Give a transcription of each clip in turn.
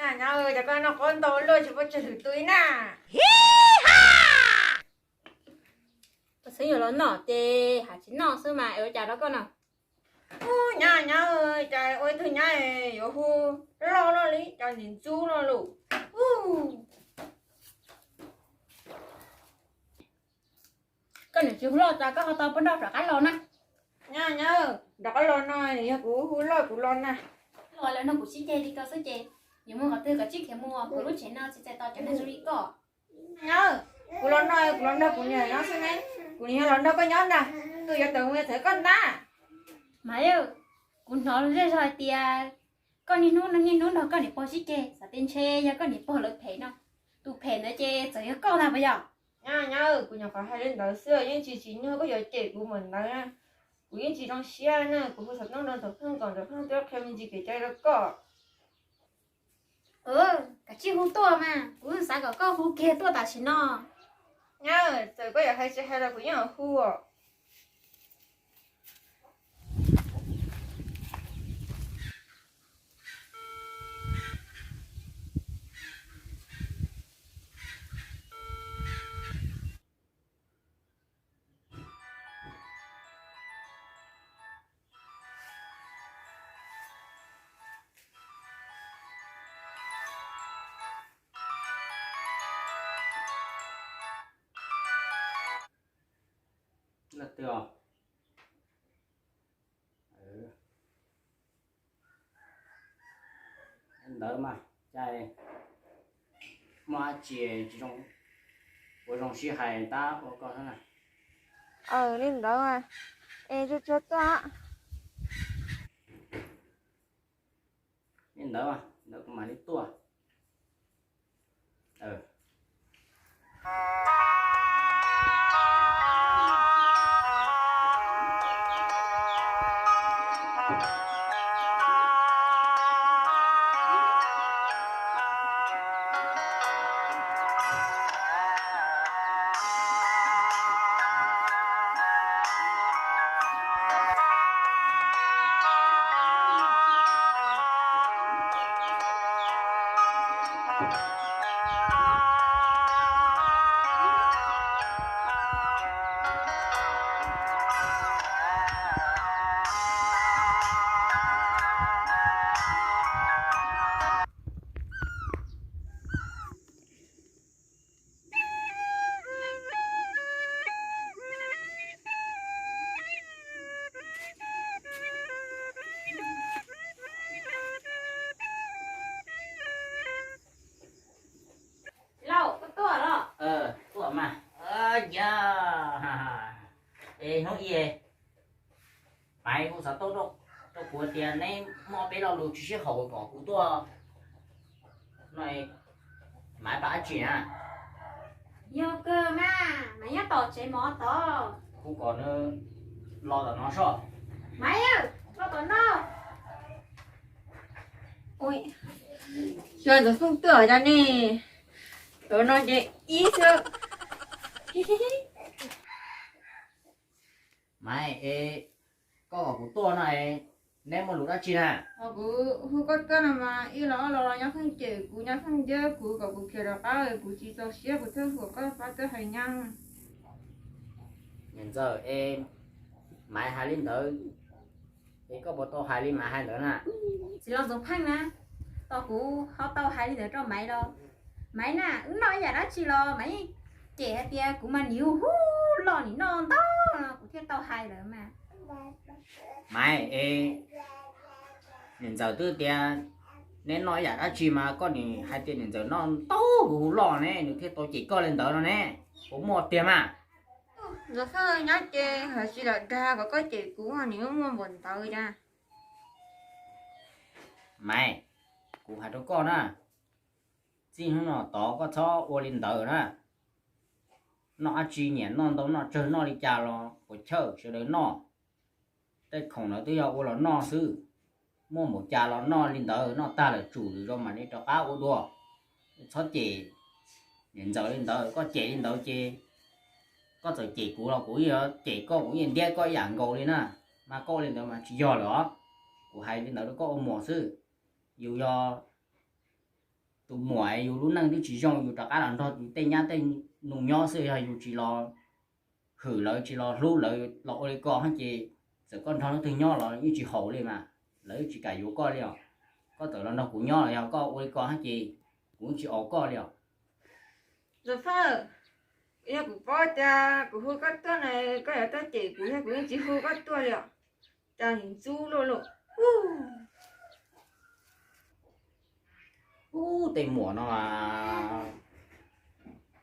Nyab, cas koj noj qab ntau luaj tsis pub tseg lwm tus ib na. Koj xeeb yuav los noj ces hais tsis noj xwb mas es ua cas rau koj no. Ub, nyab, nyab, cas ua ib tug nyab yuav hu loj loj li cov niam ntxub no lus. Koj niam tsis hu loj cas koj ho tau poj nrauj rov qab los na? Nyab, nyab, rov qab los no yog kuv hu loj kuv los na. Los lawm no kuv sib ceg li ko xwb ces yuav mus qhov twg kom tsib khiav mus, kuv lub tsev no tsis txais tos cov neeg zoo li koj. Nyab, kuv los no kuv los nrog kuv niam nyob xwb ne, kuv niam yog los nrog koj nyob ntag, kuv yuav tawm mus txhawb koj ntag. Mas kuv hnov zej zog hais tias koj niaj hnub niaj hnub nrog koj niam pog sib ceg, xav tias ntshe yog koj niam pog lawv phem no. Tus phem ntawd ces txawm yog koj ntag puas yog? Nyab, nyab, kuv nyuam qhuav hais li ntawd xwb, yeej tsis tsim nyog koj yuav cem kuv npaum ntawd na. Kuv yeej tsis zoo siab na, kuv hu xov tooj rau Ntxawm Pheej kom Ntxawm Pheej tuaj qhia me ntsis kev cai rau koj. Kav tsij hu tuaj mas, kuv xav kom koj hu kiag tuaj tam sim no. Nyab, txawm koj yuav hais tsis hais los kuv yeej hu os. Ntawd mas, cas muaj dab tsi tsis zoo, ua zoo sib hais tab ua koj xwb na. Li ntawd, es tsuag tsuag tuaj. Li ntawd, ntawd kuv mam li tuaj. Lauj, koj tuaj los? Tuaj mas. Yog, es hnub i, Maiv kuv xav tuaj rau kuv tias neb muaj peb lo lus tsis sib haum kom kuv tuaj no, Maiv pab dab tsi na? Yog kawg mas, Maiv nyob tom tsev mov tod. Kuv kom nws los tom no soj. Maiv, los tom no. Xyov Ntxawm Pheej tuaj cas ne, tom no ces ib xwb. Maiv, es koj kom kuv tuaj no es neb muaj lus dab tsi na? Kuv hu koj tuaj no mas ib los ob los los nyob pheej cem kuv, nyob pheej ncab kuv kom kuv khiav rov qab, kuv tsis txaus siab kuv thiaj hu kom koj pab tuaj hais nyab. Niam ntxawm, es Maiv hais li ntawd, es koj puas tau hais li Maiv hais ntawd na? Txiv laus Ntxawm Pheej na, tos kuv ho tau hais li ntawd rau Maiv los? Maiv na, wb noj ib yam dab tsi los Maiv yeej cem hais tias kuv mas nim hu hu loj nim noj ntau no kuv thiaj tau hais lawm mas. Maiv, es niam ntxawm twb tias neb noj ib yam dab tsi mas koj nim hais tias niam ntxawm noj ntau hu hu loj ne, nws thiaj tau cem koj li ntawd no ne, puas muaj tiag mas? Ntxawm Pheej, nyob ces hais tsis lam dag kom koj cem kuv, nws muaj npaum ntawd cas. Maiv, kuv hais rau koj na, txij hnub no tod koj txhob ua li ntawd na. Noj dab tsi nyiam noj ntau noj tsawg noj li cas los puas chawj sawv daws noj. Tej khoom ntawd twb yog ua los noj xwb, muaj npaum cas los noj li ntawd, noj tag lawm tsum lwm zaus mam li rov qab ua dua. Txhob cem niam ntxawm li ntawd, koj cem li ntawd ces koj txawm cem kuv los kuv yuav cem koj, kuv yeej ntiab koj ib yam nkaus li na. Mas koj ua li ntawd mas tsis yog lawm os. Kuv hais li ntawd rau koj ua muag xwb. Yus yog tus muam yus lub neej twb tsis zoo, yus rov qab los nrog yus tej nyab tej nus nyob xwb, yog yus tsis los hwm lawv, tsis los hlub lawv los ua li ko ces txawm koj nrog leej twg nyob los yeej tsis haum li mas, lawv yeej tsis kam yuav koj li os. Koj txawm los nrog kuv nyob los yog koj ua li ko ces kuv yeej tsis aus koj li os. Yog kuv paub tias kuv hu koj tuaj na, koj yuav tuaj cem kuv thiab, kuv yeej tsis hu koj tuaj li os. Cas ntxub luaj luaj. Ub, tej muam no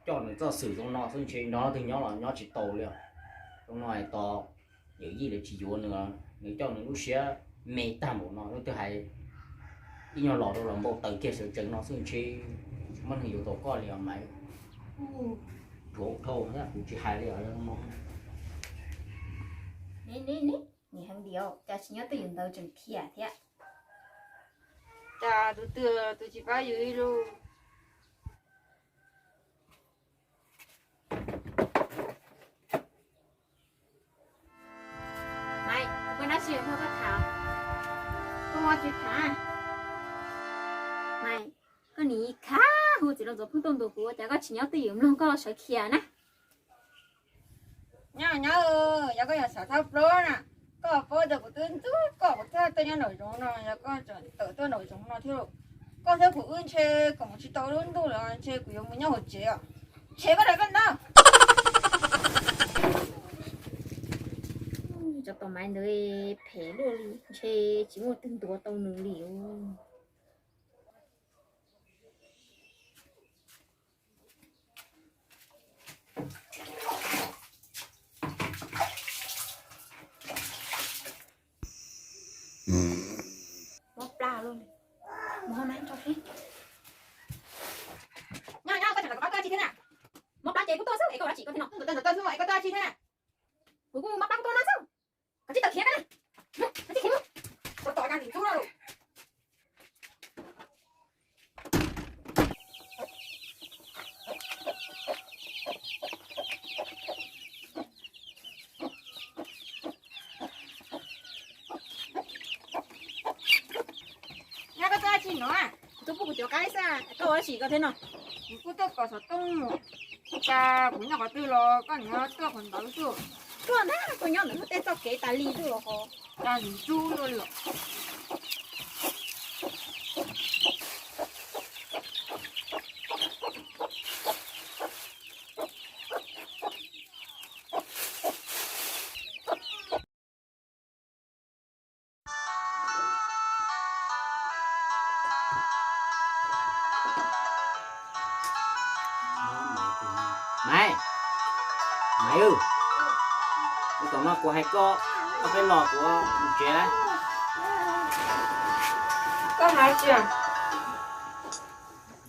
coj nws txoj xwm zoo no xwb ntshe nrog leej twg nyob los nyob tsis tau li os. Zoo no tos yawm yij lawv tsis yuav nws, nws coj nws lub siab me tag npaum no, leej twg hais ib nyuag los rau los npau taws kiag sawv tsees no xwb ntshe tsis muaj neeg yuav tau koj li os Maiv. Ruam dhau thiab, kuv tsis hais li os no. Niam heev li os, cas tsis nyob twj ywm ntawd tseem khiav thiab. Cas tus twg tus tsis pab yus ib lub. Maiv, muaj dab tsi muaj koj tham? Koj muaj tsis tham? Maiv, koj nim khav hu txiv los ntxuav pheej tuaj ntuas kuv, cas koj tsis nyob twj ywm mloog koj sawv khiav na? Nyob nyob, yog koj yog xav thab plaub na, koj paub tias kuv twb ntxub koj, kuv thiaj tuaj nyob nraum zoov no, yog koj tseem tawm tuaj nraum zoov no thiab, koj thiab kuv wb ntshe kom mus tsis tau lub ntuj lawm, ntshe kuv yuav mus nyob hauv tsev os. Ntshe koj dag koj ntag. Cov tau Maiv ntawd phem luaj li, ntshe tsis muaj twg ntuas tau nws li. Mob plab luaj li. Mus hauv na tso seb. Nyob nyob, koj tseem kom koj tuaj tsi thiab na? Mob plab ces kuv tuaj xwb es koj ua dab tsi koj thiab no? Kuv kuj mob plab kuv tuaj no xwb. Koj tsis tawm khiav na. Koj tsis khiav. Koj tos cas tim ntxub no. Nyob koj tuaj tsi no? Kuv tuaj pub kuv cov qaib xwb, koj ua dab tsi koj thiab no? Kuv kuj tuaj kom xov tooj mus, cas kuv nyob qhov twg los koj nyob tuaj qhov ntawd xwb. Tuaj ntag, koj nyob ntawd muaj tej txoj kev tas li xwb los ho. Cas ntxub luaj li. Maiv, Maiv, wb tom no kuv hais koj, koj peb los kuv mus tsev lawm. Koj hais tsis?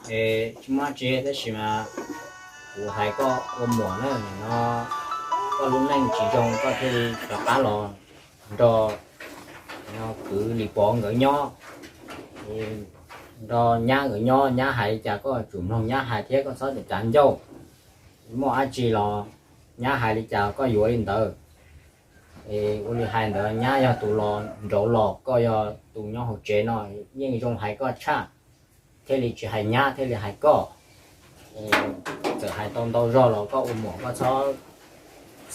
Tsis muaj tsi tab sis mas kuv hais koj ua muam na, nim no koj lub neej tsis zoo koj thiaj li rov qab los nrog kwv Lis Pov nkawd nyob, nrog nyab nkawd nyob, nyab hais li cas koj tsum mloog nyab hais thiab koj txhob cav ncauj. Muaj dab tsi los nyab hais li cas koj yuav li ntawd. Ua li hais ntawd nyab yog tus los nraud los koj yog tus nyob hauv tsev no, yeej zoo hais koj tshaj, thiaj li tsis hais nyab thiaj li hais koj. Txawm hais tau ntau zog los koj ua muam koj txhob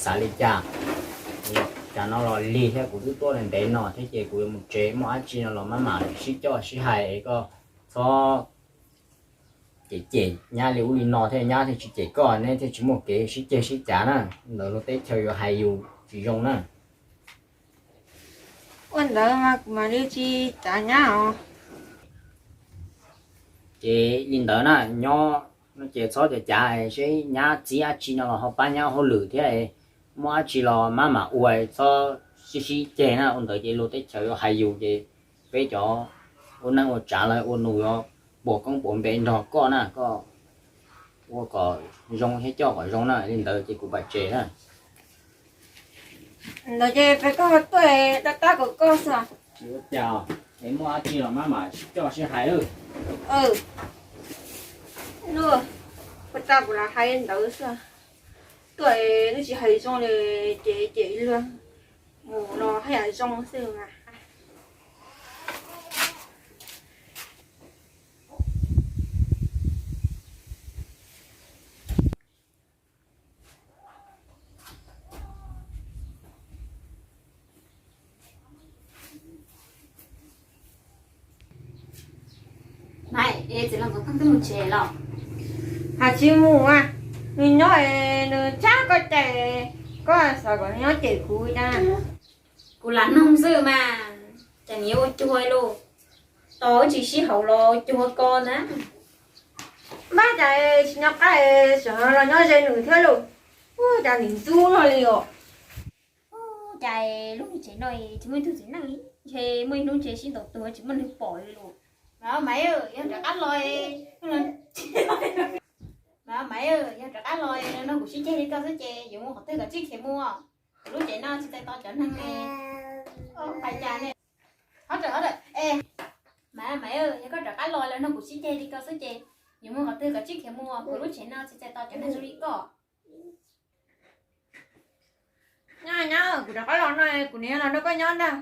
xav li cas. Cas no los lig thiab, kuv twb tuaj ntev no thiab ces kuv yuav mus tsev, muaj dab tsi no los maj mam sib coj sib hais es koj txhob cem cem nyab li ub li no thiab, nyab thiaj tsis cem koj, neb thiaj tsis muaj kev sib ceg sib cav na. Ntawd luag teb chaws yuav hais yus tsis zoo na. Ua ntawd mas kuv mam li tsis cav nyab os. Ces li ntawd na, nyob no ces txhob cav cav seb nyab txib dab tsi no los ho pab nyab hauj lwm thiab, muaj dab tsi los maj mam ua, txhob sib sib ceg na. Ua ntawd ces luag teb chaws yuav hais yus ces peb cov ua neej ua tsav los ua nus yuav puas koob puas npe nrog koj na, koj ua kom zoo thiab coj kom zoo na, li ntawd ces kuv pam tseg na. Ntawd ces peb koj tuaj tab tab kom koj xwb. Tsis ua cas, es muaj dab tsi los maj mam sib coj sib hais. Ua cas kuv lam hais ntawd xwb, tuaj twb tsis hais zoo li, ces cem luag, mus los haj yam zoo xwb mas. Es txiv Los Ntxoov Thoj twb mus tsev los? Hais tsis mus a, nws nyob es nws tsab koj cem, koj xav kom nws nyob cem kuv na. Kuv lam noog xwb mas, cas nws yuav ua cuag li lauj? Tos wb tsis sib haum los ua cuag ko na. Npab cas tsis nyob qab, sawv los nyob ze nws thiab lauj. Ua cas nim ntxub luaj li os. Cas lub tsev no tsis muaj ib tug txiv neej li, ntshe muaj ib hnub ntshe sib ntaus tuag tsis muaj neeg pom li lauj. Maiv, yog rov qab los, Maiv, yog rov qab los no kuv sib ceg li koj xwb ces yuav mus qhov twg kom tsib khiav mus. Kuv lub tsev no tsis txais tos cov neeg li. Qhov cas ne? Hov, Maiv, yog koj rov qab los lawm no kuv sib ceg li koj xwb ces yuav mus qhov twg kom tsib khiav mus, kuv lub tsev no tsis txais tos cov neeg zoo li koj. Nyob nyob, kuv rov qab los no kuv niam los nrog koj nyob ntag.